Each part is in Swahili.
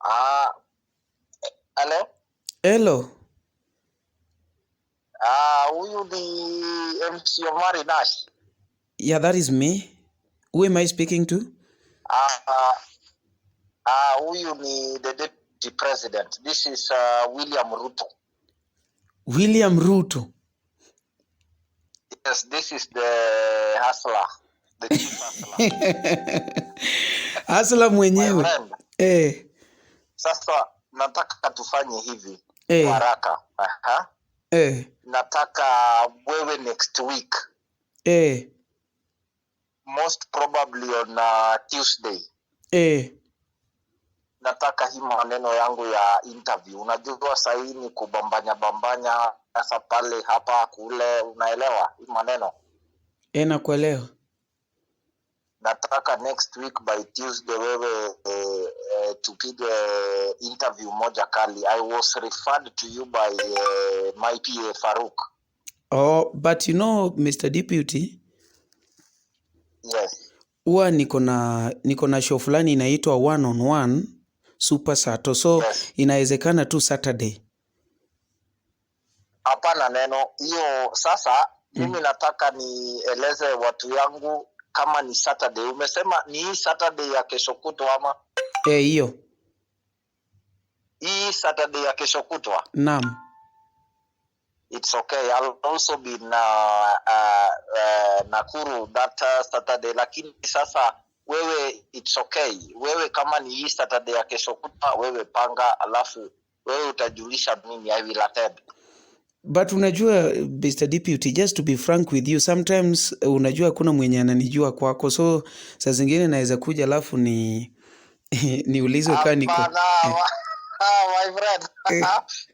Ah, hello. Hello. Ah, huyu ni MC Omari Nash. Yeah, that is me. Who am I speaking to? Ah, ah, huyu ni the deputy president. This is William Ruto. William Ruto. Yes, this is the hustler, the chief hustler. Hustler My mwenyewe. friend, sasa nataka tufanye hivi kwa haraka. Aha. Nataka wewe next week, most probably on Tuesday, nataka hii maneno yangu ya interview. Unajua sahii ni kubambanya bambanya sasa pale hapa kule, unaelewa hii maneno. Nakuelewa. Nataka next week by Tuesday wewe tupige interview moja kali. I was referred to you by my PA Faruk. Oh, but you know, Mr. Deputy, Yes. huwa niko na show fulani inaitwa One on One Super Sato. So inawezekana tu Saturday. Hapana neno hiyo sasa. Mimi nataka nieleze watu yangu kama ni Saturday. Umesema ni hii Saturday ya kesho kutwa ama? Eh, hiyo. Hii Saturday ya kesho kutwa? Naam. It's okay. I'll also be na Nakuru that Saturday, lakini sasa wewe, it's okay. Wewe kama ni hii Saturday ya kesho kutwa, wewe panga, alafu wewe utajulisha mimi, I will attend. But unajua, Mr. Deputy, just to be frank with you, sometimes unajua kuna mwenye ananijua kwako, so saa zingine naweza kuja alafu ni niulizwe kaa niko Hapana, my friend,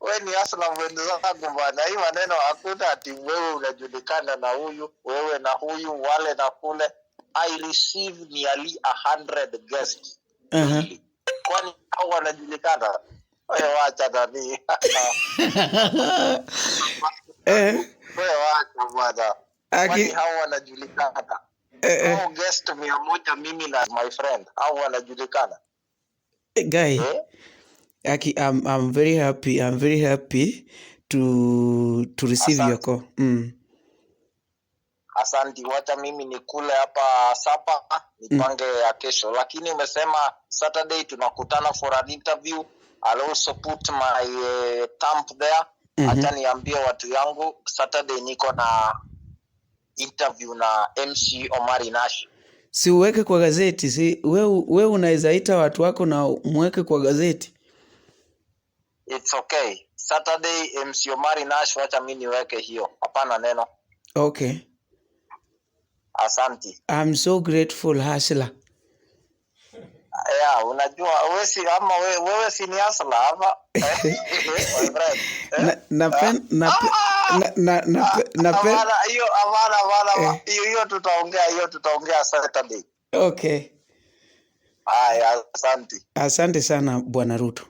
we ni hustler mwenzangu bana. Hii maneno hakuna ati wewe unajulikana na huyu, wewe na huyu, wale na kule. I receive nearly 100 guests daily. Kwani hao wanajulikana? Wewe wacha nani. Wewe wacha bwana. Kwani hao wanajulikana? Hao guest 100 mimi na my friend, hao wanajulikana? Guy. Eh? Aki, I'm very happy. I'm very happy to receive your Asante. call. Asanti, wacha mimi nikule hapa supper, nipange ya kesho, lakini umesema Saturday tunakutana for an interview. I'll also put my thumb there. Acha niambie watu yangu Saturday niko na interview na MC Omari Nash. Si uweke kwa gazeti, si we unaweza ita watu wako na muweke kwa gazeti. It's okay. Saturday MC Omari Nash, wacha mi niweke hiyo, hapana neno. Okay. Asanti. I'm so grateful, Hustler. Yeah, unajua wewe si ama wewe si ni hustler hapa, my friend? Eh? Na na na na na na na Hapana, hiyo hapana, hapana, hiyo tutaongea, hiyo tutaongea Saturday. Okay. Haya, asante. Asante sana, Bwana Ruto.